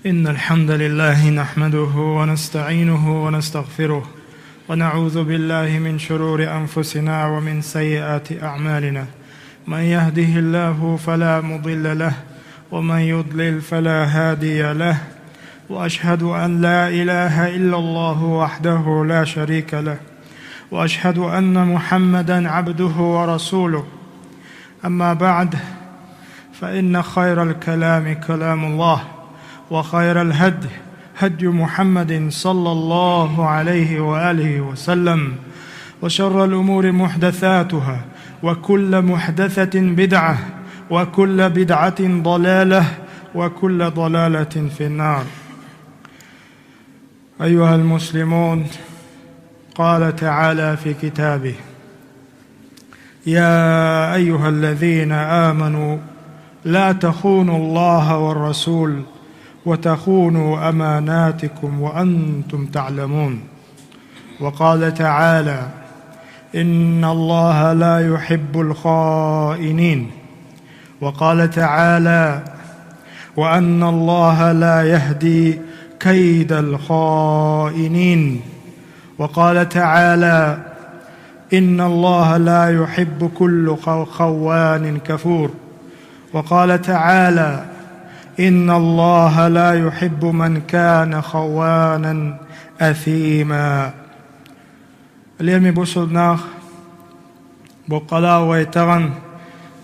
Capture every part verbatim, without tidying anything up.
إن الحمد لله نحمده ونستعينه ونستغفره، ونعوذ بالله من شرور أنفسنا ومن سيئات أعمالنا. من يهده الله فلا مضل له، ومن يضلل فلا هادي له. وأشهد أن لا إله إلا الله وحده لا شريك له، وأشهد أن محمدا عبده ورسوله. أما بعد، فإن خير الكلام كلام الله، وخير الهدي هدي محمد صلى الله عليه وآله وسلم، وشر الأمور محدثاتها، وكل محدثة بدعة، وكل بدعة ضلالة، وكل ضلالة في النار. أيها المسلمون، قال تعالى في كتابه: يا أيها الذين آمنوا لا تخونوا الله والرسول وتخونوا أماناتكم وأنتم تعلمون. وقال تعالى: إن الله لا يحب الخائنين. وقال تعالى: وأن الله لا يهدي كيد الخائنين. وقال تعالى: إن الله لا يحب كل خو-، خوان كفور. وقال تعالى: إن الله لا يحب من كان خوانا أثيما. Лераме бусулба нах, боккъала вай тагъан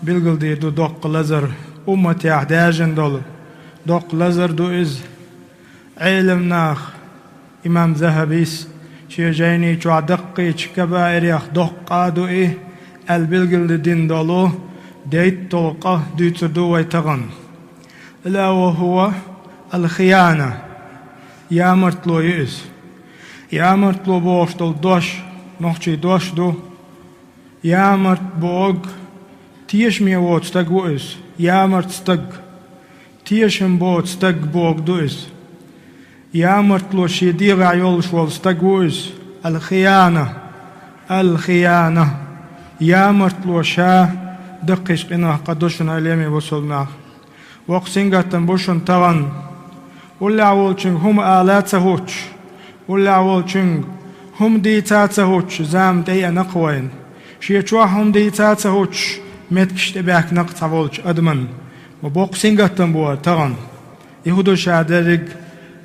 билгалдийр ду доккха лазар, умматехь даьржина долу доккха лазар ду иза. Ӏелам нах, имам Захабис шен жайни чохь даккхийчу кабаирех доккха къа ду и, аьлла билгалдина долу дейтталгӀа къа дуьйцур ду вай тагъан. ألا وهو الخيانة. Ямартло ю иза. Ямартло бохуш долу дош нохчийн дош ду. Ямарт бохург тешаме воцу стаг ву иза. Ямарт стаг, тешам боцу стаг бохург ду иза. Ямартло шен дегӀехь йолуш волу стаг ву иза. Ал-хияна. Ал-хияна. Ямартло ша даккхийчу къинойх къа ду шуна, лераме бусулба нах. Воккха сингаттам бу шуна тагъан. Уллехь волчуьнга хӀума ала а ца хӀуттуш, уллехь волчуьнга хӀума дийца а ца хӀуттуш, зама тӀееана-кх вайна. Шен чохь хӀума дийца а ца хӀуттуш, меттигаш тӀебаьхкина-кх цхьаволчу адаман. Ма боккха сингаттам бу хӀара тагъан. И хӀун ду ша дерриг?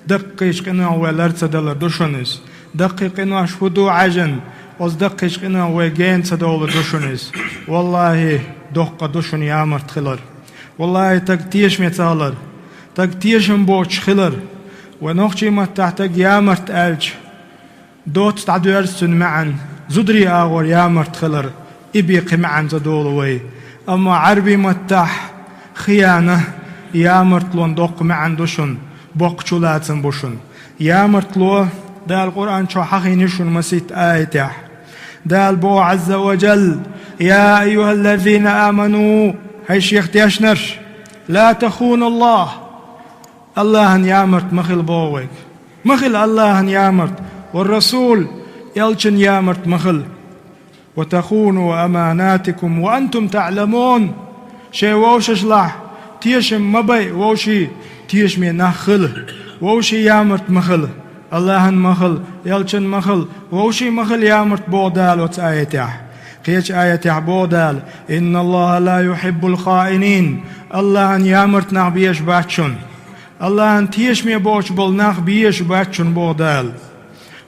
Даккхийчу къинойх вай лар ца далар ду шуна иза. Даккхий къинош хӀун ду Ӏаьжжина, оцу даккхийчу къинойх вай гена ца довлар ду шуна иза. Валлахи, доккха къа ду шуна ямарт хилар. Валлахи, стаг тешаме ца хилар, стаг тешам боцуш хилар. Вай нохчийн маттахь стаг ямарт аьлча, доцца дӀадоьрзу цуьнан маьӀна, зударийн агӀор ямарт хилар, и бен кхин маьӀна ца долу вай. Амма Ӏаьрбийн маттахь хияна, ямартлон доккха маьӀна ду шуна, боккха чулацам бу шуна. Ямартло Дала Къуръан чохь хьахийна ю шуна масийтта аятехь. Дала боху Ӏазза ва Джалла: «Я айюхаллазина аману», хӀай шех тешнарш, «ла тахуну Аллах», Аллахьан ямарт ма хила боху вайга. Ма хила Аллахьан ямарт, ва Расул, элчан ямарт ма хила. «Ва тахуну аманатикум ва антум та'ламун». Шайн вовшашлахь тешам ма байа, вовшийн тешаме нах хила. Вовшийн ямарт ма хила. Аллахьан ма хила, элчан ма хила, вовшийн ма хила ямарт боху Дала оцу аятехь. Кхечу аятехь боху Дала: «Инна Аллаха ла юхиббул хаинин». Аллахьан ямарт нах безаш бац шуна. Аллахьан тешаме боцуш болу нах безаш бац шуна боху Дала.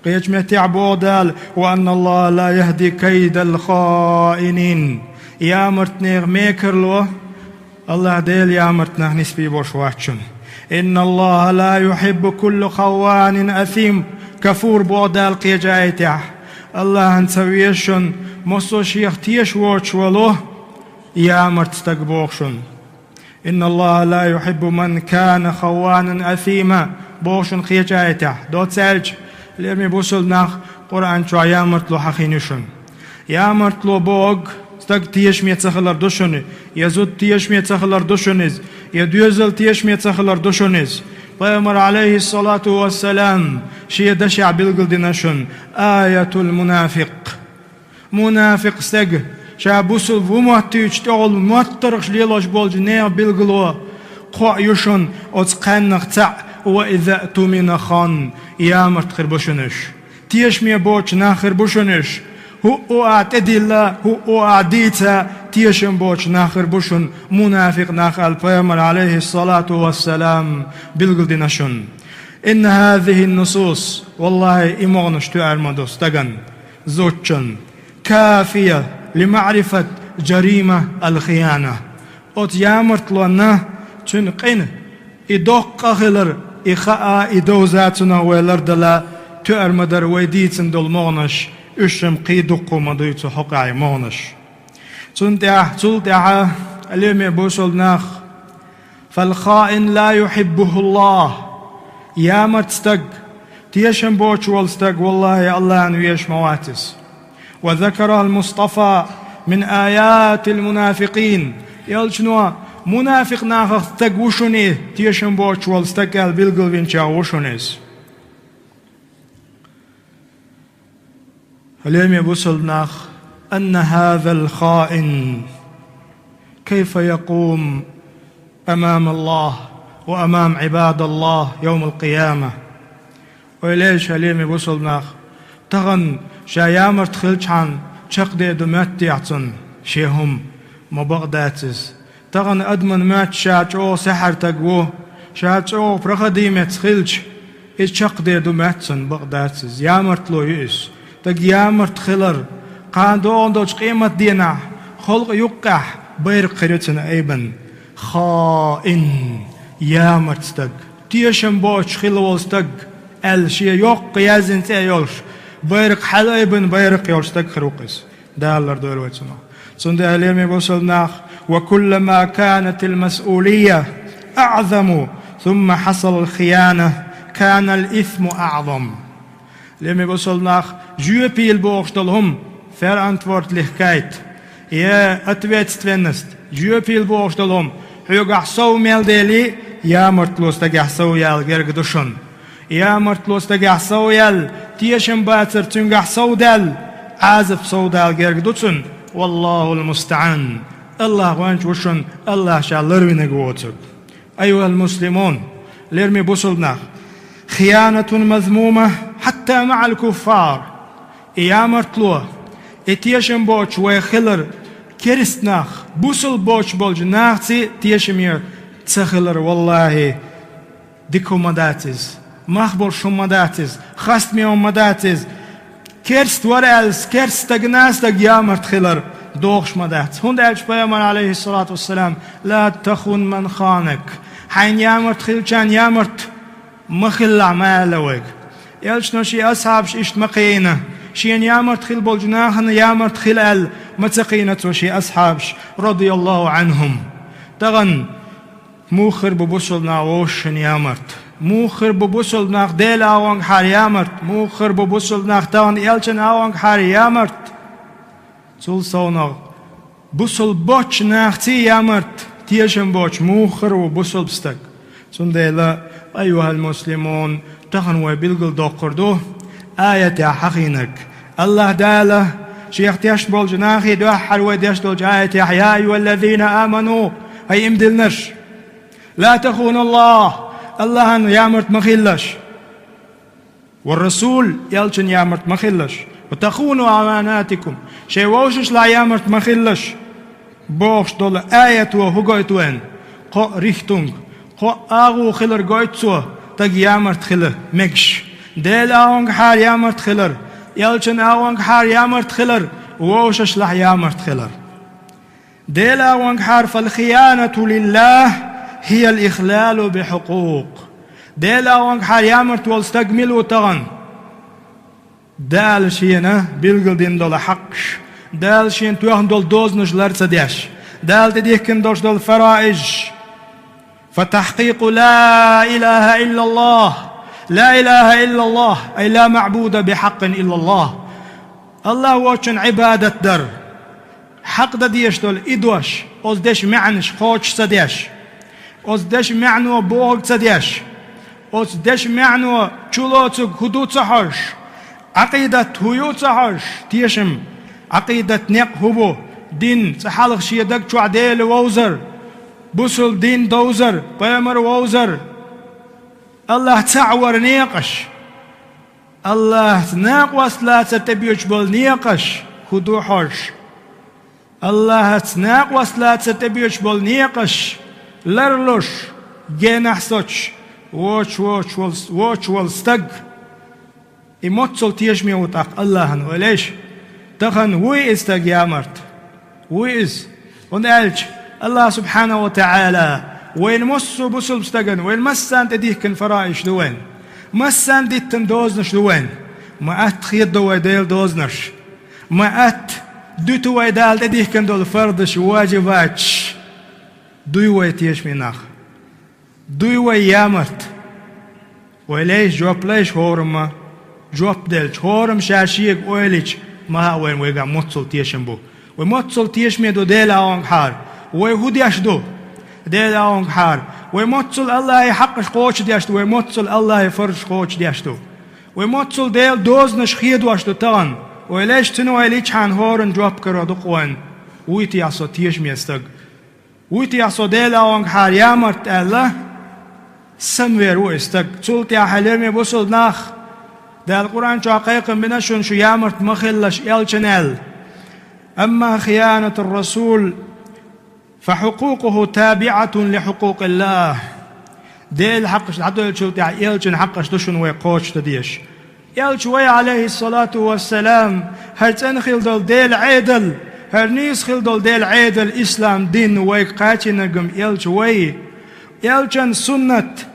Кхечу меттехь боху Дала: «Ва анна Аллаха ла яхди кайдал хаинин». Ямарт нехан мекарло Аллахь Делан ямарт нах нисбе болуш вац шуна. «Инна Аллаха ла юхиббу кулла хавванин асим», кафур боху Дала кхечу аятехь. Аллахьан ца веза шуна массо а шех теша воцуш волу ямарт стаг боху шуна. «Инна Аллаха ла юхиббу ман кана хавванан асима», боху шуна кхечу аятехь. Доцца аьлча, лераме бусулба нах, Къуръан чохь ямартло хьахийна ю шуна. Ямартло бохург стаг тешаме ца хилар ду шуна, я зуда тешаме ца хилар ду шуна иза, я доьзал тешаме ца хилар ду шуна иза. Пайхамар, алейхиссалату вассалам, шен дашехь билгалдина шуна: «Аятул мунафикъ». Мунафикъ стаг, ша бусулба ву моттуьйтуш, тӀехула моттаргӀаш лелош болчу нехан билгало кхоъ ю шуна оцу кхаьннах цхьаъ: وإذا اؤتمن خان, ямарт хир бу шуна уьш. Тешаме боцу нах хир бу шуна уьш. ХӀуъа а тӀедилла, хӀуъа а дийца, тешам боцу нах хир бу шуна мунафикъ нах, аьлла Пайхамара, عليه الصلاة والسلام, билгалдина шуна. إن هذه النصوص, валлахӀи, и могӀанаш тоьар ма ду стагана, зудчунна, كافية لمعرفة جريمة الخيانة. Оцу ямартлонна цуьнан къина, и доккха а хилар, и хаа, и довза цунах вай лардала, тоьар ма дара вай дийцина долу могӀанаш, уьш-м кхин дуккха ма дуй цу хьокъехь могӀанаш. Цунна тӀехь, цул тӀаьхьа, лераме бусалба нах, فالخائن لا يحبه الله. Ямарт стаг, тешам боцуш волу стаг, валлахӀи, АллахӀна везаш ма вац иза. وذكر المصطفى من آيات المنافقين. Элчано мунафикъ нахах стаг ву шуна и тешам боцуш волу стаг аьлла билгалвинчех ву шуна иза. Лераме бусалба нах, أن هذا الخائن كيف يقوم أمام الله وأمام عباد الله يوم القيامة. Ойла ейша, лераме бусалба нах, тахана ша ямарт хилчхьана чекхдер ду моьтту техь цунна шен хӀума, ма бакъ дац иза. Тахана адаман моьтту ша чӀогӀа саьхьара стаг ву, ша чӀогӀа проходимец хилча, иза чекхдер ду моьтту цунна, бакъ дац иза. Ямартло ю иза. Стаг ямарт хилар, кхана догӀун долчу къематденахь, халкъан юккъехь байракх хир ю цуьнан айбина. Хаин, ямарт стаг, тешам боцуш хилла волу стаг, аьлла шен йоккха яздина цӀе йолуш, байракх хьалаайбина байракх йолуш стаг хир ву-кх иза. Дала лардойла вай цунах. Цундела, лераме бусалба нах, وكلما كانت المسؤولية أعظم ثم حصل الخيانة كان الإثم أعظم. Лераме бусалба нах, жоьпийла бохуш долу хӀума, ферантвортлихкайт, я ответственность, жоьпийла бохуш долу хӀума, хьоьгахь сов мел дели, ямартло стагехь сов яла герга ду шуна. Ямартло стагехь сов яьлла, тешам бацар цуьнгахь сов даьлла, Ӏазап сов дала герга ду цунна. والله المستعان. АллахӀ гӀоьнча ву шуна, АллахӀ ша ларвинарг воцург. أيها المسلمون, лераме бусалба нах, خيانة مذمومة حتى مع الكفار. И ямартло, и тешам боцуш вай хилар, керст нах, бусалба боцуш болчу нахаца тешаме ца хилар, валлахӀи, дика хӀума ма дац иза, мах болуш хӀума ма дац иза, хастаме хӀума ма дац иза. Керст вара аьлла, керст стагана стаг ямарт хилар догӀуш ма дац. ХӀунда аьлча Пайхамара, عليه الصلاة والسلام: لا تخن من خانك. Хьайна ямарт хилчарна ямарт ма хилалахь ма аьлла вайга. Элчано шен асхьабаш иштта ма кхиийна, шена ямарт хилла болчу нахана ямарт хила аьлла ма ца кхиийна цо шен асхьабаш, رضي الله عنهم. Тахана муха хир бу бусалба нах вовшашна ямарт? Муха хир бу бусалба нах Делан агӀонгахьара ямарт? Муха хир бу бусалба нах тахана Элчан агӀонгахьара ямарт? Цул совнагӀа, бусалба боцчу нахаца ямарт тешам боцуш муха хир ву бусалба стаг? Цундела, أيها المسلمون, тахана вай билгалдоккхур ду аятехь хьахийнарг. АллахӀ Дала Шех тешна болчу нахе дуьххьара вай деш долчу аятехь: يا أيها الذين آمنوا, хӀай иман диллинарш, لا تخونوا الله, АллахӀан ямарт ма хилалаш. والرسول, Элчан ямарт ма хилалаш. وتخونوا أماناتكم, шайн вовшашлахь ямарт ма хилалаш. Бохуш долу аято хӀун гойту вайна? Кхо а Рихтунг, кхо а агӀо хилар гойту цо, стаг ямарт хила мегаш. Делан агӀонгахьара ямарт хилар, Элчан агӀонгахьара ямарт хилар, вовшашлахь ямарт хилар. Делан агӀонгахьара: فالخيانة لله هي الإخلال بحقوق. Делан агӀонгахьара ямарт волу стаг мила ву тахана? Дала шена билгалдина долу хьакъаш, Дала шена тоьхна долу дозанаш лар ца деш, Дала тӀедихкина долуш долу фараизаш. فتحقيق لا إله إلا الله. لا إله إلا الله, أي لا معبود بحق إلا الله. АллахӀ воцчунна Ӏибадат дар, хьакъ дан дезаш долу и дош, оцу дешан маьӀнаш кхочуш ца деш, оцу дешан маьӀно бохург ца деш, оцу дешан маьӀно чулоцург хӀун ду ца хьожуш, Ӏакъидат хӀун ю ца хьожуш, тешам, Ӏакъидат некъ хӀун бу, дин, цкъа хьалха шен даг чохь Дела вовзар, бусалба дин довзар, пайхамар вовзар, Аллахь цаӀ вара некъаш. Аллахьца накъост лацар тӀебоьдуш болу некъаш хӀун ду хьожуш? Аллахьца накъост лацар тӀебоьдуш болу некъаш ларлуш, генахь соцуш, воцуш, воцуш волу, воцуш волу стаг. И моццул тешаме ву тӀаккха Аллахьан, ойла еш. Тахана вуй иза стаг ямарта? Вуй иза? ХӀунда аьлча Аллахь субхьанаху ва таӀала вайна массо а бусалба стагана, вайна массарна тӀедихкина фараиш ду вайна. Массарна диттина дозанаш ду вайна. Ма атта хедадо вай Делан дозанаш. Ма атта дуьту вай Дала тӀедихкина долу фардаш, важибаташ. Дуй вай тешаме нах? Дуй вай ямарта? Вай лайша жоп лайша хӀорамма, жоп делча, хӀорамма ша шега ойла йича, ма хаьа вайна вайгахь моццул тешам бу. Вай моццул тешаме ду Делан агӀонгахьара. Вай хӀун деш ду Делан агӀонгахьара? Вай моццул Аллахьан хьакъаш кхочушдеш ду, вай моццул Аллахьан фарзаш кхочушдеш ду. Вай моццул Делан дозанаш хедош ду тахана. Вай лайша цуьнан ойла йичхьана хӀоранна жоп каро ду-кх вайна. Вуй техьа со тешаме стаг? Вуй техьа со Делан агӀонгахьара ямарта аьлла, самавер ву и стаг. Цул тӀаьхьа, хьоме бусалба нах, Дала Къуръан чохь кхайкхам бина шуна шу ямарта ма хилалаш элчанна аьлла. Амма хиянатур расул, фа хьукъукъуху табиӀатун ли хьукъукъиллахь. Делан хьакъаш дӀадоьллачул тӀаьхьа элчанан хьакъаш ду шуна вай кхочушдан дезаш. Элча вай, Ӏалайхиссалату вассалам, хӀара цӀена хила долу Делан Ӏедал, хӀара нийса хила долу Делан Ӏедал, ислам дин вайга кхачийнарг-м элча вай. Элчан суннат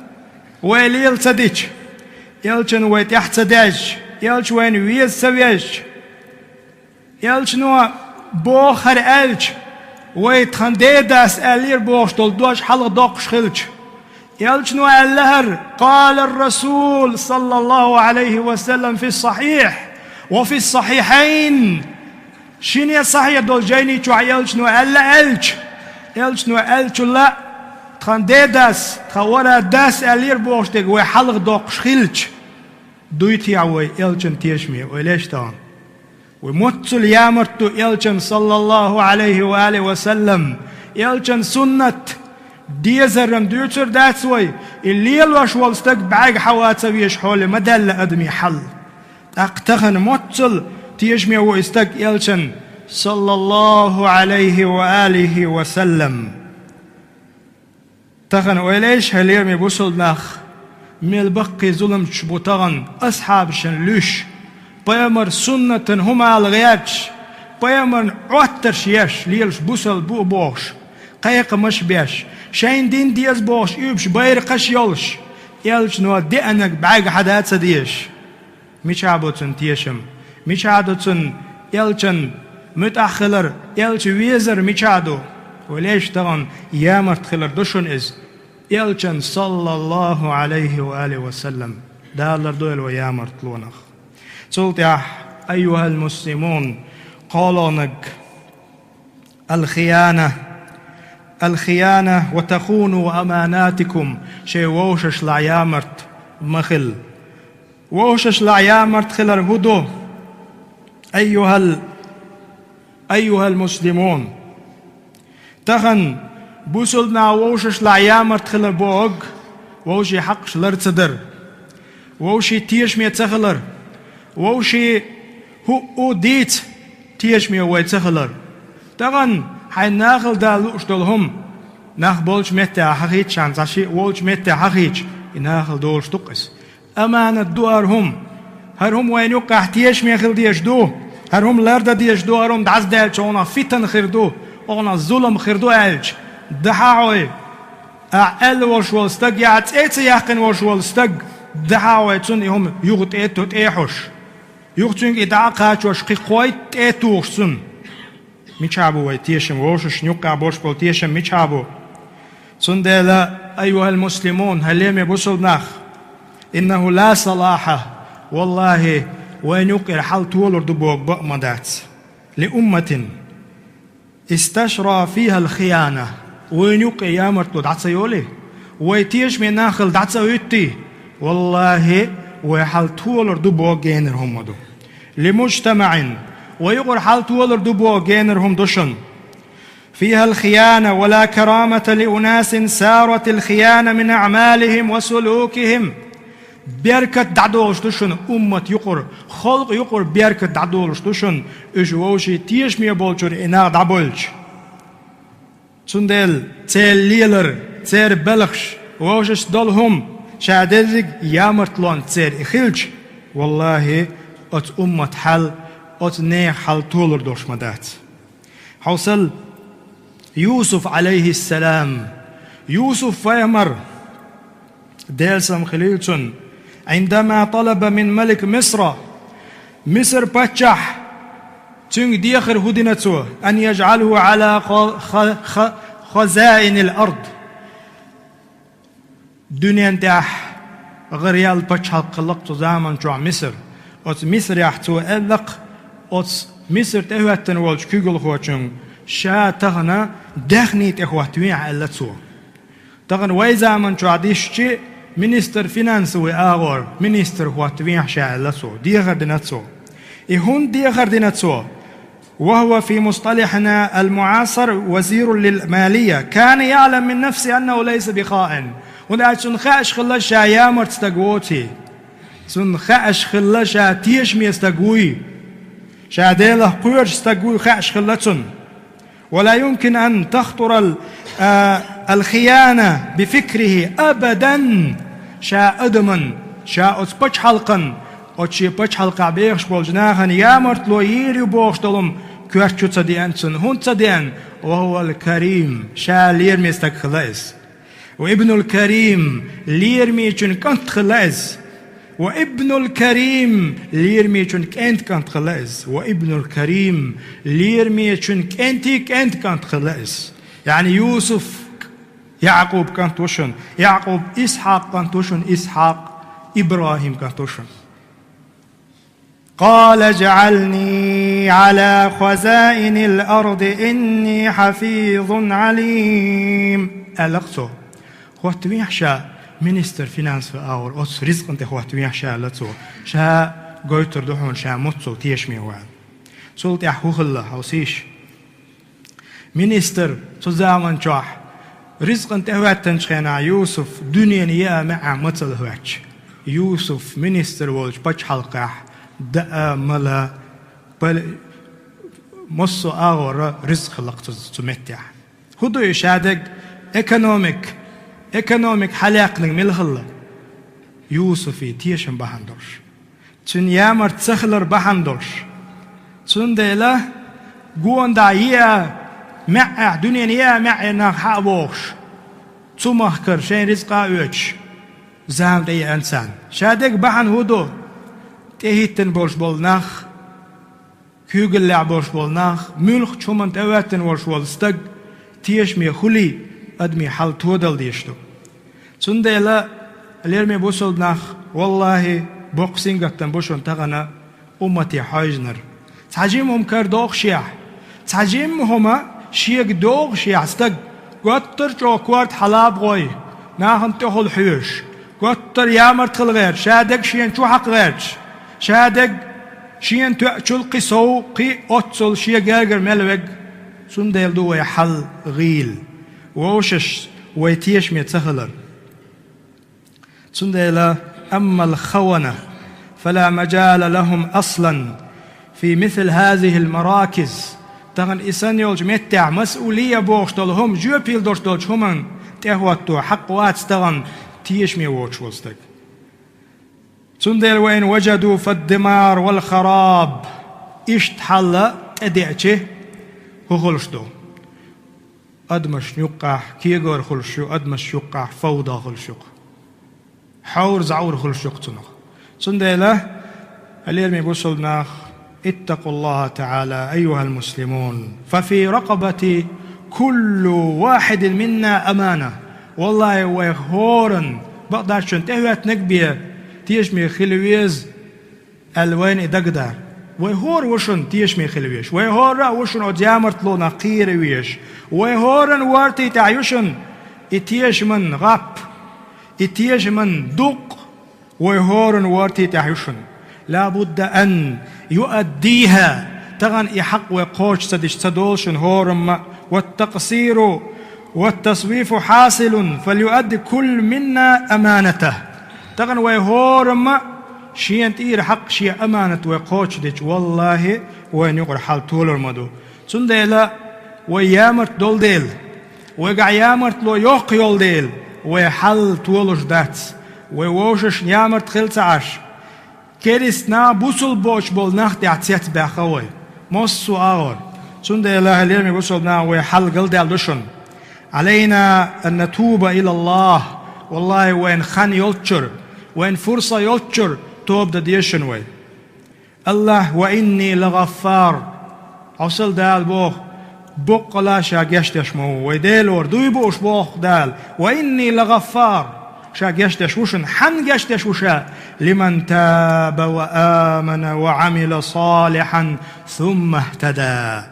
вай лела ца дича, элчанна вай тӀаьхьа ца даьжча, элча вайна веза ца везча, элчано боху хӀара аьлча, вай тхан дедас аьллера бохуш долу дош хьалха доккхуш хилча, элчано аьлла хӀара: «Къала ар-Расул, саллаллаху Ӏалайхи ва саллам, фи ссахьихь ва фи ссахьихьайн». Шинне сахьихь долу жайни чохь элчано аьлла аьлча, элчано аьллачул а тхан дедас, тхан вара дас аьллера бохуш дерг вай хьалха доккхуш хилча, дуй техьа вай элчан тешаме, ойла еш тахана. Вай моццул ямарта ду элчан, саллаллаху Ӏалайхи ва алихи ва саллам, элчан суннат. Дезаран дуьйцур дац вай, и лелош волу стаг бӀаьрга хьан ван ца везаш хьоле ма даьлла адамийн хьал. ТӀаккха тахана моццул тешаме ву и стаг элчан, саллаллаху Ӏалайхи ва алихи ва саллам. Тахана ойла еш, хьоме бусалба нах, мел баккхий зуламчаш бу тахана асхьабашна луьйш, пайхамар суннатан хӀума ала гӀерташ, пайхамарна Ӏоттарш еш, лелаш бусалба бу бохуш, кхайкхамаш беш, шайна дин деза бохуш уьйраш байракхаш йолуш, элчано деанарг бӀаьрга хьан дан ца дезаш. Мичахь бу цунна тешам? Мичахь ду цунна элчан муьтӀахь хилар, элча везар мичахь ду? Вай леш тахана ямарта хилар ду шуна иза. Элчан, саллаллаху Ӏалайхи ва алихи ва саллам, Дала лардойла вай ямартлонах. Цул тӀаьхьа, айюхал муслимун, кхоалгӀаниг, алхияна, алхияна ва тахуну аманатикум, шайн вовшашлахь ямарта ма хила. Вовшашлахь ямарта хилар хӀун ду? Айюхал, айюхал муслимун. Тахана бусалба наха вовшашлахь ямарта хилар бохург вовшийн хьакъаш лар ца дар, вовшийн тешаме ца хилар, вовшийн хӀуъу дийца тешаме вай ца хилар. Тахана хьайн нахала дала лууш долу хӀума, нах болчу меттехь хьахийча, шен цхьа шиъ волчу меттехь хьахийча, и нахала долуш ду-кх иза. Аманат ду хӀара хӀума. ХӀара хӀума вайна юккъехь тешаме хила дезаш ду. ХӀара хӀума лардан дезаш ду, хӀара хӀума дӀасадаьлча, хьуна фитан хир ду, хьуна зулам хир ду аьлча, дахьа хьой. Ахь аьлла волуш волу стаг, я цӀе ца яьккхина волуш волу стаг, дахьа хьой цунна и хӀума юха тӀе а ту-, тӀе а хьуш. Юха цуьнга и дӀа а кхачош, кхин кхойтта тӀе а тухуш цунна. Мичахь бу вай тешам, вовшашна юккъехь болуш болу тешам мичахь бу? Цундела, айюхал муслимун, хьоме бусалба нах, иннаху ла салахьа, валлахӀи, вайна юккъера хьал толур ду бохург бакъ ма дац. Ли умматин исташра фихал хияна, вайна юккъе ямартло дӀа ца йолий, вай тешаме нах хила дӀа ца хӀуьттий, валлахӀи, вай хьал толур ду бохург генара хӀума ма ду. Ли мужтамаӀин, вай юкъара хьал толур ду бохург генара хӀума ду шуна. فيها الخيانة، ولا كرامة لأناس سارت الخيانة من أعمالهم وسلوكهم. беркат дӀадолуш ду шуна, уммат юкъара, халкъ юкъара беркат дӀадолуш ду шуна, уьш вовшийн тешаме болчуьра и нах дӀабоьлча. Цундела церан лелар, церан белхаш, вовшашца долу хӀума, ша дерриг ямартлонца церан и хилча, валлахӀи, оцу уммат хьал, оцу нехан хьал толур долуш ма дац. Хьовсал, Юсуф, Ӏалайхиссалам, Юсуф-пайхамар, Делан салам хилийла цунна, عندما طلب من ملك مصر, Мисар паччахь, цуьнга дехар хӀун дина цо, أن يجعله على خ-, خ-, خ-, خزائن الأرض. Дуьнен тӀехь гӀараяьлла пачхьалкх хилла-кх цу заманчохь Мисар. Оцу Мисарехь цо аьлла-кх, оцу Мисар тӀехӀоьттина волчу куьйгалхочуьнга, ша тахана даьхни тӀехӀоттавехьа аьлла цо. Тахана вай заманчохь дисчи, министр финансовый агӀор, министр хӀоттавехьа ша аьлла цо, дехар дина цо. И хӀунда дехар дина цо? وهو في مصطلحنا المعاصر وزير للمالية، كان يعلم من نفسه أنه ليس بخائن. ХӀунда аьлча цунна хаьаш хилла ша ямарта стаг воций. Цунна хаьаш хилла ша тешаме стаг вуй. Ша Делах кхоьруш стаг вуй хаьаш хилла цунна. ولا يمكن أن تخطر ال-، آ، الخيانة بفكره أبدا. Ша адаман, ша оцу пачхьалкхан, оцу шен пачхьалкхехь бехаш болчу нахана ямартло йийр ю бохуш долу хӀума коьрта чу ца деана цунна. ХӀунда ца деана? وهو الكريم, ша лераме стаг хилла иза. وابن الكريم, лерамечун кӀант хилла иза. وابن الكريم, лерамечун кӀентан кӀант хилла иза. وابن الكريم, лерамечун кӀентан кӀентан кӀант хилла иза. ЯӀни Юсуф Яъкъуб кӀант ву шуна, Яъкъуб Исхьакъ кӀант ву шуна, Исхьакъ ИбрахӀим кӀант ву шуна. قال اجعلني على خزائن الأرض إني حفيظ عليم, аьлла-кх цо. ХӀоттавехьа ша министр финансов агӀор, оцу ризкъан тӀе хӀоттавехьа ша, аьлла цо. Ша гойтур ду хьуна ша муьлхха тешаме ву аьлла. Цул тӀаьхьа хӀун хилла, хьовсийша. Министр цу заманчохь ризкъан тӀе хӀоьттинчу хенахь Юсуф дуьненан еа маьӀӀехь мацалла хӀоьттича, Юсуф министр волчу пачхьалкхехь даа, мала, пал-, массо а агӀора ризкъ хилла-кх цу, цу меттехь. ХӀун ду и ша дерг? Экономик, экономик хьалаьккхинарг мила хилла? Юсуфан тешам бахьана долуш. Цуьнан ямарта ца хилар бахьана долуш. Цундела гонах еа маьӀӀехь, дуьненан еа маьӀӀе нах хьа а вогӀуш, цу махкара шайн ризкъа а оьцуш, зама тӀееана царна. Ша дерг бахьана хӀун ду? ТӀехӀиттина болуш болу нах, куьйгаллехь болуш болу нах, муьлххачу хӀуманна тӀе а хӀоьттина волуш волу стаг тешаме хуьлий, адамийн хьал тодала дезаш ду. Цундела, лераме бусалба нах, валлахӀи, боккха сингаттам бу шуна тахана уммате хьаьвзинарг. Цхьа жимма хӀума карадохушехь, цхьа жимма хӀума шега дохушехь стаг, готтара чӀогӀа корта хьала а бохуш, нахана тӀехула хьоьжуш, готтара ямарта хила гӀерташ, ша дерг шена чу хьакха гӀерташ, ша дерг шена тоьачул кхин сов, кхин оццул шен гергара мел верг. Цундела ду вай хьал гӀийла. Вовшашца вай тешаме ца хилар. Цундела, أما الخونة فلا مجال لهم أصلا في مثل هذه المراكز. Тахана и санна йолчу меттехь масъулия бохуш долу хӀума, жоьпалла долуш долчу хӀуманна тӀехӀотто хьакъ вац тахана тешаме воцуш волу стаг. Цундела وإن وجدوا فالدمار والخراب. Иштта хьал тӀедеъча, хӀун хуьлуш ду? Адамашна юккъехь кегор хуьлуш ю, адамашна юккъехь фавда хуьлуш ю-кх. Хьовра-зӀовра хуьлуш ю-кх цунах. Цундела, лераме бусалба нах, اتقوا الله تعالى أيها المسلمون، ففي رقبة كل واحد منا أمانة. ВаллахӀи, вай хӀоранна, бакъдерг шуна тӀехӀоьттинарг бен тешаме хила веза аьлла вайна и дагадара. Вай хӀора ву шуна тешаме хила везаш. Вай хӀора а ву шуна оцу ямартлонах кхера везаш. Вай хӀоранна ворти тӀехь ю шуна и тешаман гӀап, и тешаман дукъ вай хӀоранна ворти тӀехь ю шуна. لا بد أن يؤديها. Тахана и хьакъ вай кхочуш ца дича ца долу шуна хӀорамма. والتقصير والتسويف حاصل، فليؤد كل منا أمانته. Тахан вай хӀораммо шен тӀера хьакъ, шен аманат вай кхочушдича, валлахӀи, вайна юкъара хьал толур ма ду. Цундела вай ямарта долу дела, вайгахь ямартло йоккха йолу дела, вай хьал толуш дац. Вай вовшашна ямарта хила ца Ӏаш, керста нах, бусулба боцуш болу нах тӀехь цецбаьхна вай массо а агӀор. Цундела, хьоме бусулба нах, вай хьал галдаьлла ду шуна. علينا أن نتوب إلى الله. ВаллахӀи, вайна хан йолччуьра, вайна фурса йолччуьра тоба дан деза шуна вай. АллахӀ: وإني لغفار. Хьовсал, Дала боху, боккъала Ша гечдеш ма ву. Вай Дела вара, дуй бу уьш боху Дала. وإني لغفار. Ша гечдеш ву шуна. Хьанна гечдеш ву Ша? لمن تاب وآمن وعمل صالحا ثم اهتدى.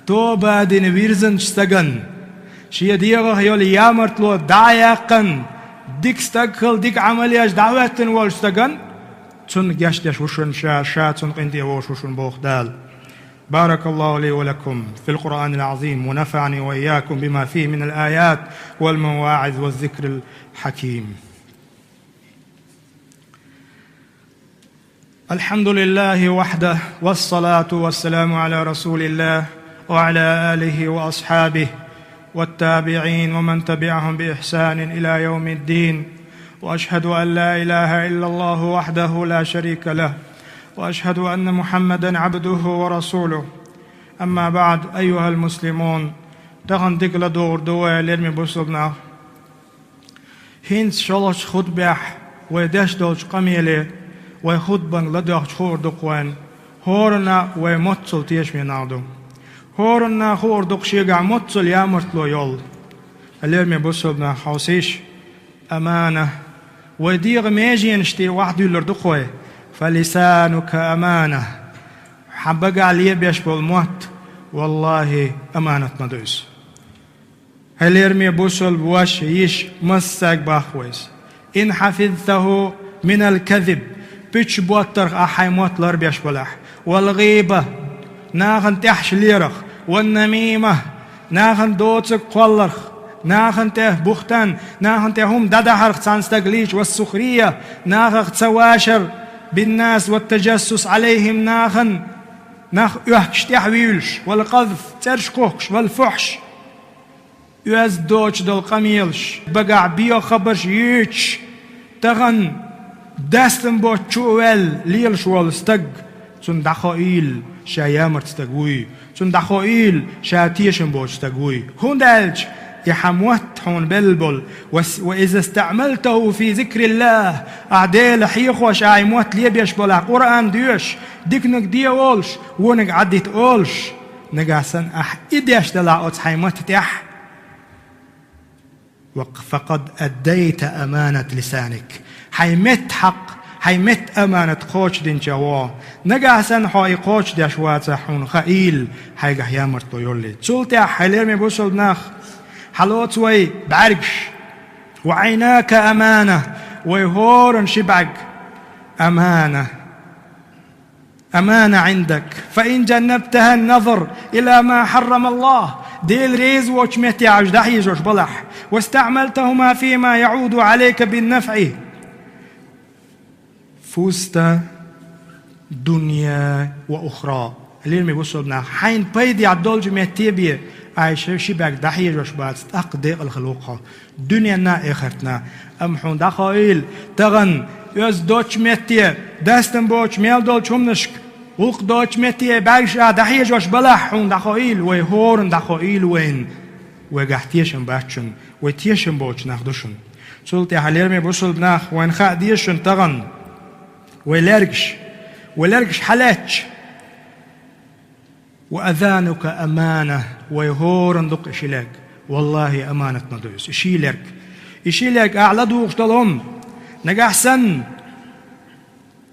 Тоба дина вирзинчу стагана, шен дегӀах йолу ямартло дӀа а яьккхина, дика стаг хилла, дика Ӏамал еш дӀахӀоьттина волчу стагана, цунна гечдеш ву шуна Ша, Ша цунна къинтӀера вовш ву шуна боху Дала. بارك الله لي ولكم في القرآن العظيم ونفعني وإياكم بما فيه من الآيات والمواعظ والذكر الحكيم. الحمد لله وحده، والصلاة والسلام على رسول الله وعلى آله وأصحابه والتابعين ومن تبعهم بإحسان إلى يوم الدين. وأشهد أن لا إله إلا الله وحده لا شريك له، وأشهد أن محمدا عبده ورسوله. أما بعد، أيها المسلمون. Тахан дика ладугӀур ду вай, лераме бусулба нах. ХӀинца шолгӀачу хутбехь вай деш долчу къамеле, вай хутбанга ладоьгӀча хуур ду-кх вайна, хӀоранна вай моццул тешаме нах ду. ХӀоранна хуур ду-кх шегахь моццул ямартло йолу. Лераме бусулба нах, хьовсийша, амана. Вай дегӀан меженаш тӀе охьадуьллур ду-кх вай. فلسانك أمانة. Хьан багахь лебеш болу мотт, валлахӀи, аманат ма ду иза. Хьоме лераме бусулба ваша, йиша, массаьрга боху вай иза. إن حفظته من الكذب. Пуьчаш боттарх ахь хьайн мотт ларбеш балахь. والغيبة. Нахана тӀаьхьаш лерах. والنميمة. Нахана доцург кхолларх. Нахана тӀе бухӀтан, нахана тӀе хӀума дӀадахьарх цхьана стага лийча. والسخرية. Нахах ца вашар. بالناس والتجسس عليهم. Нахана, нах оьхкуш тӀаьхьавуьйлуш. والقذف. ЦӀераш кхухкуш. والفحش. Оьзда доцуш долу къамелаш, багахь бехк хабарш юьйцуш, тахана дастам боцуш чу а ваьлла лелаш волу стаг, цунна дӀахоийла, ша ямарта стаг вуй, цунна дӀахоийла, ша тешам боцу стаг вуй. ХӀунда аьлча и хьан мотт хьуна белла болу, ва-, وإذا استعملته في ذكر الله, ахь Дела хьехош, ахь и мотт лебеш балахь, Къуръан доьшуш, диканиг де олуш, вониг Ӏадита олуш, нагахь санна ахь и деш далахь оцу хьайн матта тӀехь, وق-، فقد أديت أمانة لسانك. Хьайн меттан хьакъ, хьайн меттан аманат кхочушдинча вогӀу. Нагахь санна хьо и кхочушдеш вацахь, хьуна хаийла, хьайгахь ямартло йоллий. Цул тӀаьхьа, хьоме лераме бусулба нах, хьалоцу вай бӀаьргаш. وعيناك أمانة. Вай хӀоранна ши бӀаьрг амана. أمانة عندك، فإن جنبتها النظر إلى ما حرم الله. Дела реза воцучу метте ахь уьш дӀахьежош балахь. واستعملتهما فيما يعود عليك بالنفع، فزت دنيا وأخرى. Лераме бусулба нах, хьайна пайдехь долчу метте бен ахь ши бӀаьрг дӀахьежош бац, тӀаккха декъала хила ву-кх хьо дуьненна а, эхартна а. Амма хьуна дӀахоийла, тахана оьзда доцучу метте, дастам боцуш мел долчу хӀуманашка, гӀуллакх доцучу метте бӀаьргаш ахь дӀахьежош балахь, хьуна дӀахоийла, вай хӀоранна дӀахоийла вайна, вайгахь тешам бац шуна, вай тешам боцу нах ду шуна. Цул тӀаьхьа, лераме бусулба нах, вайна хаа деза шуна тахана вай лергаш, вай лергаш хьалаьцча, وأذانك أمانة, вай хӀоранна ду-кх и ши лерг. Валлахи, аманат ма ду иза, и ши лерг. И ши лерг ахь ладугӀуш долу хӀума, нагахь санна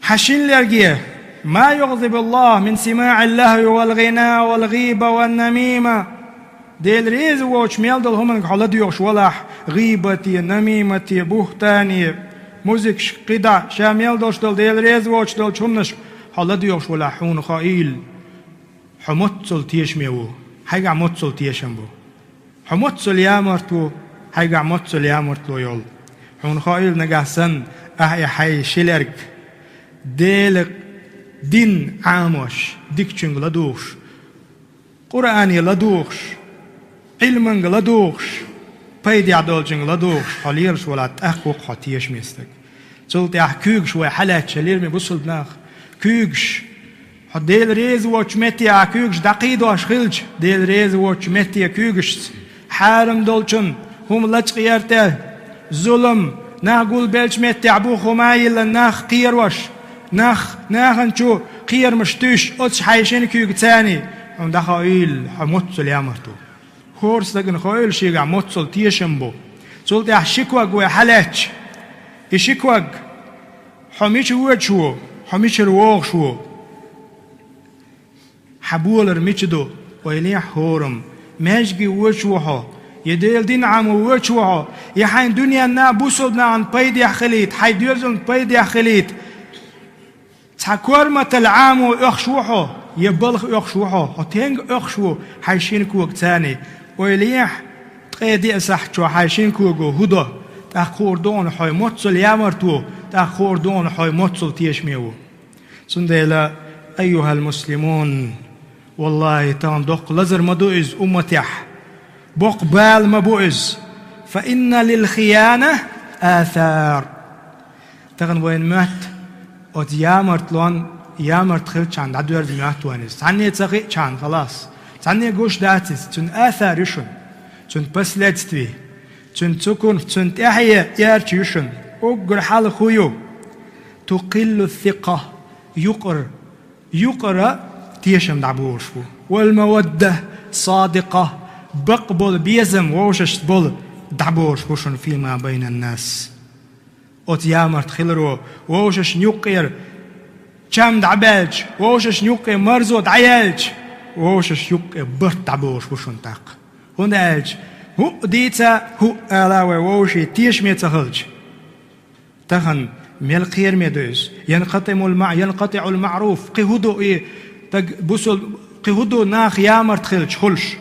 хьан шина лерге, ما يغضب الله من سماع اللهو والغناء والغيبة والنميمة. Дела реза воцуш мел долу хӀуманга хьо ладоьгӀуш валахь, гӀийбате, намимате, бухӀтане, музыкашка, кхидӀа, ша мел долуш долу Дела реза воцуш долчу хӀуманашка хьо ладоьгӀуш валахь, хьуна хаийла, хьо моццул тешаме ву, хьайгахь моццул тешам бу. Хьо моццул ямарта ву, хьайгахь моццул ямартло йолу. Хьуна хаийла, нагахь санна Ахьа и хьай ши лерг Делан дин Ӏамош, дикачуьнга ладугӀуш, Къуръане ладугӀуш, Ӏилманга ладугӀуш, пайдехь долчуьнга ладугӀуш хьо лелаш валахь, тӀаккха ву-кх хьо тешаме стаг. Цул тӀаьхьа куьйгаш вай хьалаьцча, лераме бусалба нах, куьйгаш, хьо Дела реза воцучу метте ахьа куьйгаш дӀакхийдош хилча, Дела реза воцучу метте куьйгашца, хьарам долчун хӀума лачкъа яртӀе, зулам, нах гулбеллачу меттехь бух хӀума а йиллина, нах кхерош, нах, нахана чу кхерамаш туьйсуш, оцу хьайн шина куьйгаца, хьуна дӀахоуьйту хьо моццул ямарт ву. ХӀора стагана хоуьйту шегахь моццул тешам бу. Цул тӀаьхьа ши ког вай хьалаьцча, и ши ког: хьо мича воьдуш ву, хьо мичара вогӀуш ву, хьан болар мича ду, ойла ехьа хӀораммо, маьждиге воьдуш ву хьо, я Делан дин Ӏамо воьдуш ву хьо, я хьайна дуьненна, бусалба нахана пайдехь хилийта, хьайн доьзална пайдехь хилийта. Цхьа корматалла Ӏамо оьхуш ву хьо, я балха оьхуш ву хьо, хьо стенга оьхуш ву хьайн шина когаца, ойла ехьа, ткъе диъ сахьтехь хьайн шина кого хӀун до, тӀаккха хуур ду хьуна хьо моццул ямарт ву, тӀаккха хуур ду хьуна хьо моццул тешаме ву. Цундела, айюхал муслимун, валлахӀи, тахана доккха лазар ма ду иза умматехь, боккха бала ма бу иза. Фа инна лил хияна асар. Тахана вайна моьтту оцу ямартлонна, ямарт хилчахьана дӀадоьрзу моьтту вайна иза. Цхьанне ца хиъчахьана, халас. Цхьанне гуш дац иза, цуьнан асар ю шуна, цуьнан последствие, цуьнан цукунф, цуьнан тӀаьхье эрча ю шуна. Уггар хьалха хӀун ю? Тукъиллу сикъа, юкъара, юкъара тешам дӀаболуш бу. Вал мавадда садикъа, бакъ болу безам вовшашца болу дӀаболуш бу шуна фима байнан нас. Оцу ямарт хиларо вовшашна юккъера чам дӀабаьлча, вовшашна юккъе марзо дӀаяьлча, вовшашна юккъе барт дӀаболуш бу шуна тӀаккха. ХӀунда аьлча, хӀуъа дийца, хӀуъа ала вай вовшийн тешаме ца хилча, тахана мел кхераме ду иза. Янкъатиъул ма-, янкъатиъул маъруф. Кхин хӀун ду и стаг бусул-, кхин хӀун ду нах ямарт хилча хуьлуш?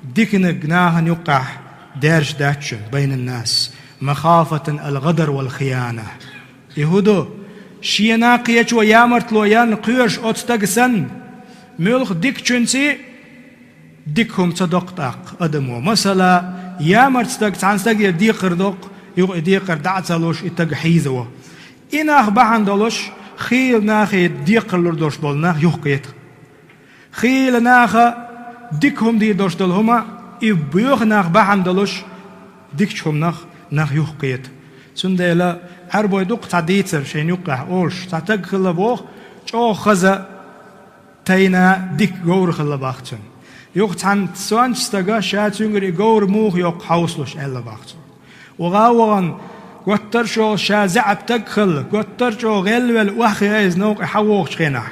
Диканиг нахана юккъехь даьржа дац шуна, байнан нас, махафатан ал гӀадар вал хияна. И хӀун ду? Шена кхечо ямартло ян кхоьруш оцу стага санна, муьлхха дикачуьнций дика хӀума ца доккху тӀаккха адамо. Масала, ямарт стаг цхьана стагера декхар доккху, юха и декхар дӀа а ца луш, и стаг хьийзаво. И нах бахьана долуш, хийла нахе декхар лур долуш болу нах юхкхета. Хийла наха дика хӀума дийр долуш долу хӀума, и боьха нах бахьана долуш, дикачу хӀуманах нах юхкхета. Цундела Ӏаьрбой дуккха цхьа дийцар шайна юккъехь олуш, цхьа стаг хилла боху, чӀогӀа хаза, тайна дика говр хилла боху цуьнан. Юха цхьана сонтачу стага ша цуьнгара и говр муха йоккху хьовсалуш аьлла боху цо. Ваха а вахана, готтар а чӀогӀа ша заьӀап стаг хилла, готтар а чӀогӀа гӀелвелла охьахиъна иза новкъа хьан вогӀучу хенахь.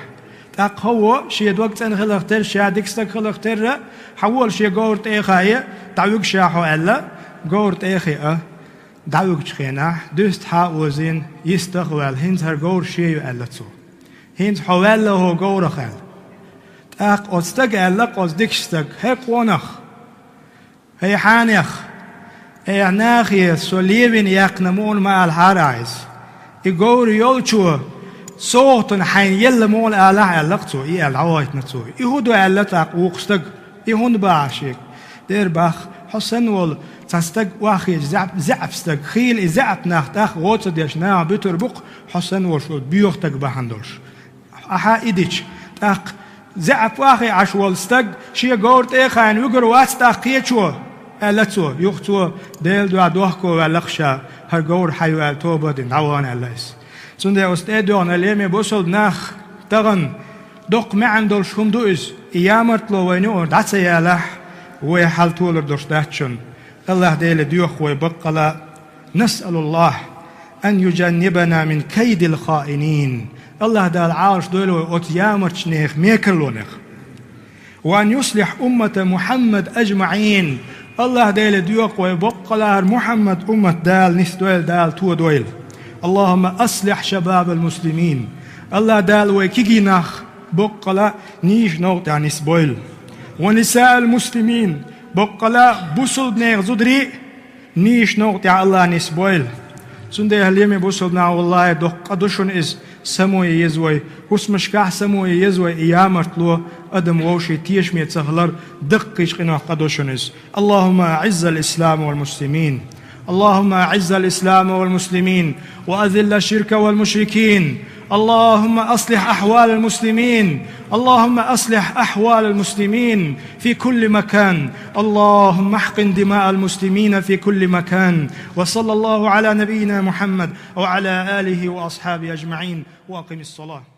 ТӀаккха хӀо во, шен дог цӀена хиларх терра, ша дика стаг хиларх терра, хьан вола шен говр тӀе а хаийна, дӀавуьгу ша хьо аьлла, говр тӀе а хиъна, дӀавуьгучу хенахь, дуьста хьа а озийна, йистах а ваьлла, хӀинца хӀара говр шен ю аьлла цо. ХӀинца хьо ваьлла хӀокху говрах аьлла. ТӀаккха оцу стага аьлла-кх оцу дикачу стага: хӀей къонах, хӀей хьанех, айхьа нахе со левина яьккхина мукъана ма алахьара ахь иза. И говр йолчо совгӀатана хьайна елла мукъана алахь аьлла-кх цо, и аьлла дӀавахийтина цо. И хӀун ду аьлла тӀаккха вукху стага? И хӀунда боху ахь шега? Дера боху, хьо санна волу цхьа стаг охьахиъча заьӀап, заьӀап стаг, хийла и заьӀап нах тӀаккха гӀо ца деш наха буьтур бу-кх, хьо санна волуш волу боьха стаг бахьана долуш. Ахьа и дича, тӀаккха заьӀап охьахиъна Ӏаш волу стаг шен говр тӀе а хаийна вуьгур вац тӀаккха кхечо, аьлла цо. Юха цо Делан дуьхьа дохко ваьлла-кх ша, хӀара говр хьан ю аьлла тоба а дина, дӀавахана аьлла иза. Цундела оцу тӀе а доьгӀна, лераме бусалба нах, тахана доккха маьӀна долуш хӀума ду иза, и ямартло вайна юкъара дӀа ца ялахь, вай хьал толур долуш дац шуна. АллахӀ Деле доьху вай баккъала, نسأل الله أن يجنبنا من كيد الخائنين. АллахӀ Дала Ӏалашдойла вай оцу ямартчу нехан мекарлонех. وأن يصلح أمة محمد أجمعين. АллахӀ Деле доьху вай баккъала хӀара Мухьаммад уммат Дала нисдойла, Дала тодойла. اللهم أصلح شباب المسلمين. АллахӀ Дала вай кегий нах баккъала нийса новкъа тӀехь нисбойла. ونساء المسلمين. Баккъала бусалба нехан зударий а нийса новкъа тӀехь АллахӀ нисбойла. Цундела, лераме бусалба нах, валлахӀи, доккха къа да шуна иза, самое еза вай, хӀусамашкахь самое еза вай, и ямартло, адам вовшийн тешаме ца хилар, даккхийчу къинойх къа да шуна иза. اللهم أعز الإسلام والمسلمين. اللهم أعز الإسلام والمسلمين وأذل الشرك والمشركين. اللهم أصلح أحوال المسلمين. اللهم أصلح أحوال المسلمين في كل مكان. اللهم احقن دماء المسلمين في كل مكان. وصلى الله على نبينا محمد وعلى آله وأصحابه أجمعين. وأقم الصلاة.